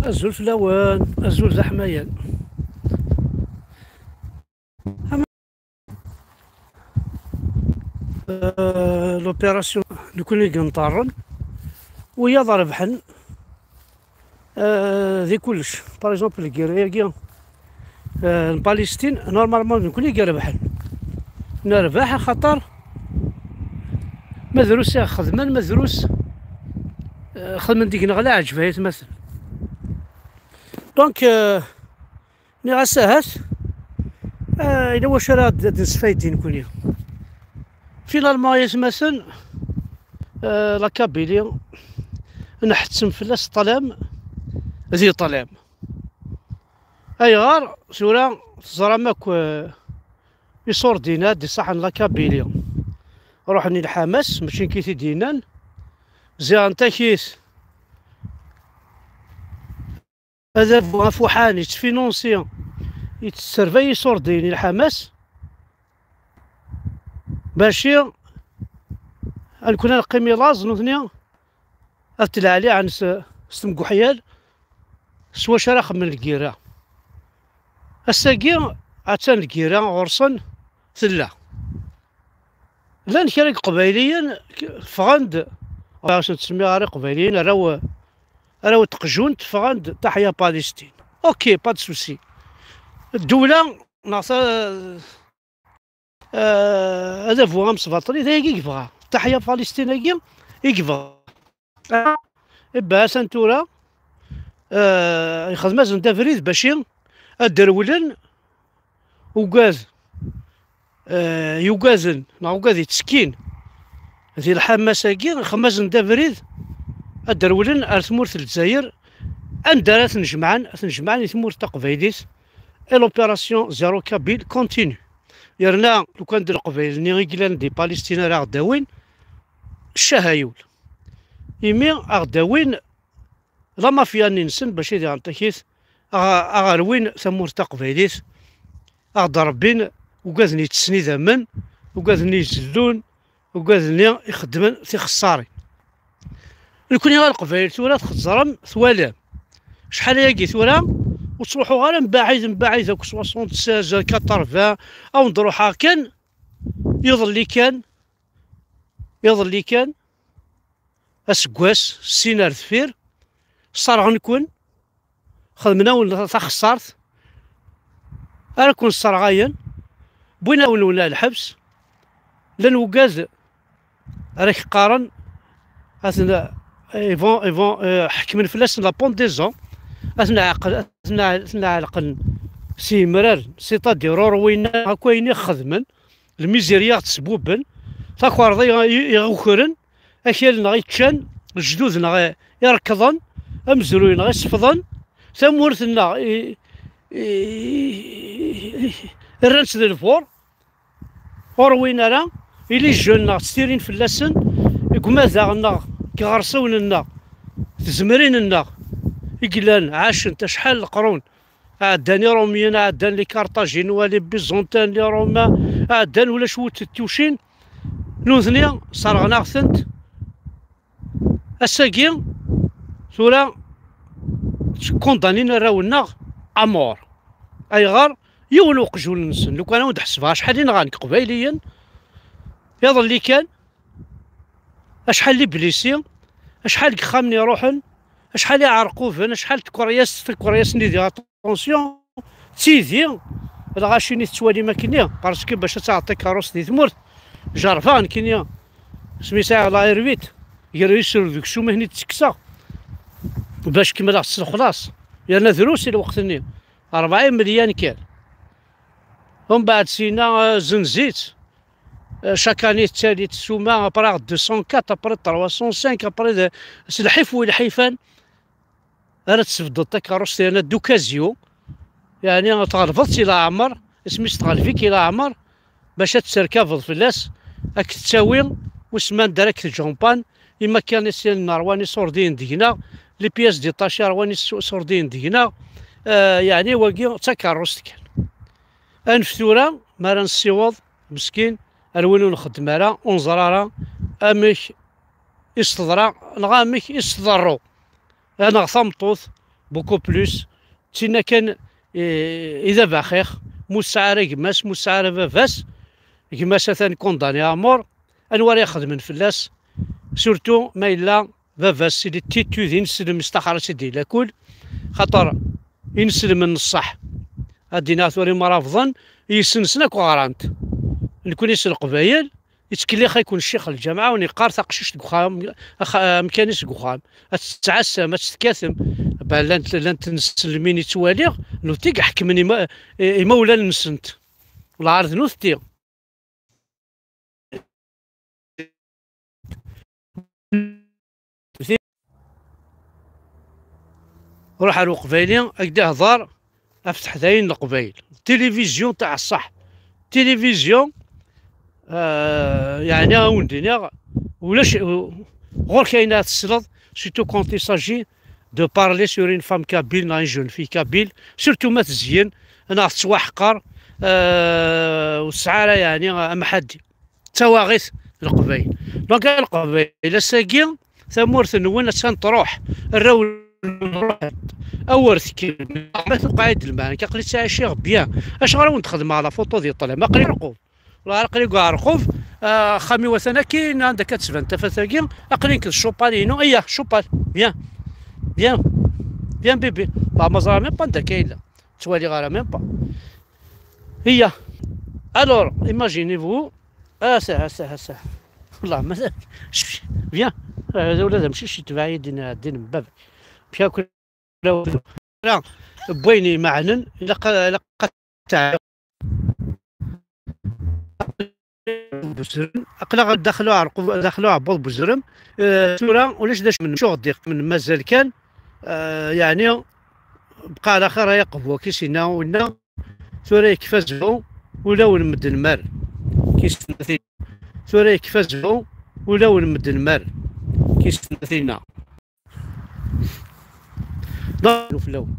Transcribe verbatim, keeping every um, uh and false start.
Azul fell-awen, azul d aḥmayan. Euh, l'opération, nekkni i yenṭerren, wiyaḍ rebḥen, euh, di kullec. Par exemple, lgirra-agi, euh, n Palestine, normalement, nekkni i irebḥen. Nerbeḥ, axaṭer ma drus i ɣ-xedmen, ma drus, euh, xedmen deg-neɣ leɛǧeb, ay atmaten. Donc, euh, nniɣ-as ahat, euh, yella wacu ara d-, d-nesfaydi nekkni. Finalement, ay atmaten, euh, la Kabylie, nḥettem fell-as ṭṭlam di ṭṭlam. Ayɣer? Tura teẓram akk, euh, iṣurdiyen-a d-iṣaḥen la Kabylie. Ruḥen i Lḥamas, mačči nekk i t-id-yennan. Ziɣen takit adabu afuḥan yettfinunsi, yettservay iṣurdiyen i Lḥamas. Baci ad nekkni ad neqqim i laẓ, nutni ad tleɛliɛen s, s temguḥyal, s wacu ara xemmen lgirra. Ass-agi, attan lgirra ɣur-sen tella. Llan kra n Iqbayliyen ffɣen-d, ur asen-ttsemmiɣ ara Iqbayliyen, arraw, arraw n teqjunt, ffɣen-d taḥya Palestine. Ok, pas de souci. Ddewla, neɣ ta-, euh, adabu amesbaṭli, d ayagi i yebɣa. Taḥya Palestine-agi i yebɣa. Ibba atan tura, euh, yexdem-asen-d abrid baci ad d-rewlen ugad, euh, yugaden, neɣ ugad yettekkin di Lḥamas-agi, yexdem-asen-d abrid ad d-rewlen ar tmurt n Lezzayer, anda ara ten-jemɛen, ad ten-jemɛen i tmurt taqbaylit, et l'opération Zéro Kabyle continue. Yerna lukan d Leqbayel-nni i yellan di Palestine ara ɣ-d-awin, ccahayul. Imi a ɣ-d-awin la mafia-nni-nsen, baci diɣen takit a ɣ-, a ɣ-rwin tamurt taqbaylit, a ɣ-d-rebbin ugaden yettsen idammen, ugaden izellun, ugaden-nni ixeddmen tixeṣṣarin. Nekkni a Leqbayel tura txeẓrem, twalam. Acḥal ayagi tura, ur ttruḥuɣ ara mbaɛid, mbaɛid akk soixante-seize, quatre-vingts, a wen-d-ruḥeɣ kan, iḍelli kan, iḍelli kan, aseggas, sin ar deffir, sserɣen-ken, xedmen-awen taxeṣṣart, ara ken-sserɣayen, wwin-awen-wen ar lḥebs, llan wugad ara k-qqaren, aten, ils vont, ils vont, euh, ḥekmen fell-asen la pendaison, aten ɛeql-, aten ɛe-, aten ɛelqen s yimraren, c'est-à-dire ur win akk ayen i xedmen, lmizirya i ɣ-tesbubben, takerḍa i, i, i ɣ-ukren, akal-nneɣ i ččan, lejdud-nneɣ i, i rekḍen, amezruy-nneɣ i sefḍen, tamurt-nneɣ i, i, i, i rran-tt d lbur, ur win ara, i les jeunes-nneɣ ttirin fell-asen, deg umadaɣ-nneɣ, deg iɣersiwen-nneɣ, tzemrin-nneɣ, i yellan ɛacent acḥal leqrun, ɛeddan Iṛumyen, ɛeddan les Carthaginois, les Byzantins, les Romains, ɛeddan ulac wi tt-tucin, nutni sserɣen-aɣ-tent. Ass-agi, tura, ttkundanin arraw-nneɣ à mort. Ayɣer? Yiwen uqjun-nsen. Lukan ad wen-d-ḥesbeɣ acḥal i nɣan Iqbayliyen, iḍelli kan, acḥal n iblisi, acḥal n yexxamen iruḥen, acḥal iɛerquben, acḥal n tkeryas, takeryas-nni diɣ, attention, d tidi, lɣaci-nni tettwalim akkenni, parce que bac ad taɣeḍ takeṛṛust di tmurt, jerrbeɣ nekkini, asmi sɛiɣ la R huit, gar yisru d uksum akkenni d-ttekkseɣ, bac kemmleɣ s lexlaṣ, yerna drus i lweqt-nni, rebɛin melyan kan. Umbeɛd sina, euh, zenz-itt. Euh, chaque année tettali-d ssuma, après deux cent quatre, après trois cent cinq, après de, s lḥif wi lḥifan, ara tesbeddeḍ takeṛṛust yerna d ukazyu, yeɛni tɣelbeḍ-tt i leɛmer, asmi s tɣelb-ik i leɛmer, bac ad tetterkabeḍ fell-as, ad k-tettawi, wissen ma anda ara k-teǧǧ en panne, imakkanisyen-nneɣ rwan iṣurdiyen deg-neɣ, les pièces détachées rwan is-, iṣurdiyen deg-neɣ, euh, yeɛni wagi d takeṛṛust kan. Anef tura, mi ara nessiweḍ, meskin, ar win ur nxeddem ara, ur neẓri ara amek i s-teḍra, neɣ amek i s-tḍerru. Neɣ tameṭṭut, beaucoup plus. D tinna kan, eh, i d abaxix, mu tesɛa ara gma-s, mu tesɛa ara baba-s, gma-s atan condamné à mort, anwa ara ixedmen fell-as? Surtout ma yella baba-s, il est têtu d ineslem, s taxrat i d-yella kul, xaṭer ineslem n ṣṣeḥ. Ad d-iniɣ tura imrabḍen, yessensen akk ɣran-t. Nekni s Leqbayel, yettkellix-iken ccix lǧameɛ, wen-iqqar taqcict deg uxxam, axa-, amkan-is deg uxxam. Ad tettɛassam, ad tt-tekkatem. Bah, llant, llant tnesselmin i ttwaliɣ, nutenti i iḥekmen ima-, i-, imawlan-nsent. Lɛar d nutenti. Ruḥ ar uqbayli, ad k-d-ihḍer ɣef teḥdayin n Leqbayel. Tilivizyu taɛ ṣṣeḥ. Tilivizyu, euh, yeɛni, ad wen-d-iniɣ, ulac, ɣur-k ayen ara tesleḍ, surtout quand il s'agit de parler sur une femme kabyle neɣ une jeune fille kabyle, surtout ma tezyen neɣ tettwaḥqer, euh, ur tesɛi ara, yeɛni, amḥaddi. D tawaɣit n Leqbayel. Donc, a Leqbayel, ass-agi, tamurt-nwen attan truḥ, arraw-nwen ruḥen. Awer tekkren, ma tuqeɛ-id lmeɛna, aql-i ttɛiciɣ bien. Acuɣer i wen-d-xedmeɣ la photo di ṭṭlam? Aql-i Ɛerqub. Wallah, aql-i deg Ɛerqub, ah, axxam-iw atan akkin, anda akka tettban tafat-agi, aql-i nekk d cupal-inu. Iya, cupal, bien, bien, bien, bibi. Bah, ma ẓriɣ même pas anda akka yella. Ttwaliɣ ara même pas. Iya. Alors, imaginez-vous. Ah, ça, ah, ça, ah, ça. Wallah, ma, je suis, viens. Euh, ula d amcic yetbeɛ-iyi din, din n baba. Puis akk la, la, n wayen imeɛnen, ilaq, ilaq ad tɛerq. Aql-aɣ daxel uɛerqub, daxel uɛebbuḍ Buzrem. Euh, tura ulac d acu n, acuɣ d-iqqimen, mazal kan, euh, yeɛni, bqa ɛla xir ay aqbu, ki s-yenna winna, tura yekfa zzhu, ulawen medden mar. Ki s-tenna tinna, tura yekfa zzhu, ulawen medden mar. Ki s-tenna tinna. Ḍan fell-awen.